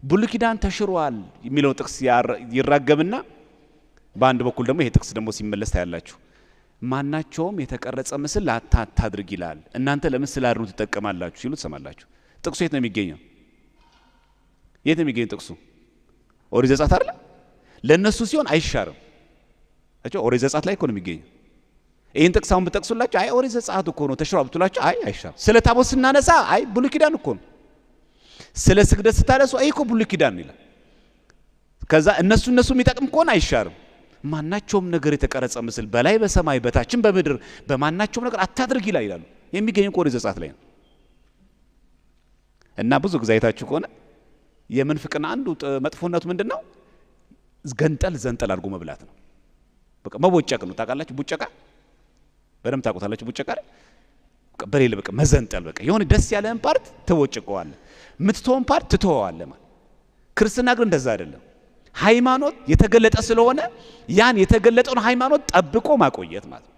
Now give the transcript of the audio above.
ብሉይ ኪዳን ተሽሯል የሚለው ጥቅስ ይራገብና በአንድ በኩል ደግሞ ይሄ ጥቅስ ደግሞ ሲመለስ ታያላችሁ። ማናቸውም የተቀረጸ ምስል አታድርግ ይላል፣ እናንተ ለምን ስለ አድኖ ትጠቀማላችሁ ሲሉ ትሰማላችሁ። ጥቅሱ የት ነው የሚገኘው? የት ነው የሚገኘው ጥቅሱ? ኦሪት ዘጸአት አይደለ? ለእነሱ ሲሆን አይሻርም። ኦሪት ዘጸአት ላይ እኮ ነው የሚገኘው። ይህን ጥቅስ አሁን ብጠቅሱላቸው አይ ኦሪት ዘጸአት እኮ ነው ተሽሯል ብትሏቸው አይ አይሻርም። ስለ ታቦት ስናነሳ አይ ብሉይ ኪዳን እኮ ነው። ስለ ስግደት ስታነሱ አይ እኮ ብሉይ ኪዳን ይላል። ከዛ እነሱ የሚጠቅም ከሆነ አይሻርም። ማናቸውም ነገር የተቀረጸ ምስል በላይ በሰማይ በታችም በምድር በማናቸውም ነገር አታድርግ ይላል ይላሉ። የሚገኘው ኦሪት ዘጸአት ላይ ነው። እና ብዙ ጊዜ አይታችሁ ከሆነ የምንፍቅና አንዱ መጥፎነቱ ምንድን ነው? ገንጠል ዘንጠል አድርጎ መብላት ነው። በቃ መቦጨቅ ነው። ታውቃላችሁ፣ ቡጨቃ በደንብ ታውቁታላችሁ። ቡጨቃ በሌለ በቃ መዘንጠል፣ በቃ የሆነ ደስ ያለህን part ትቦጭቀዋለህ፣ የምትተወውን part ትተወዋለህ ማለት። ክርስትና ግን እንደዛ አይደለም። ሃይማኖት የተገለጠ ስለሆነ ያን የተገለጠውን ሃይማኖት ጠብቆ ማቆየት ማለት ነው።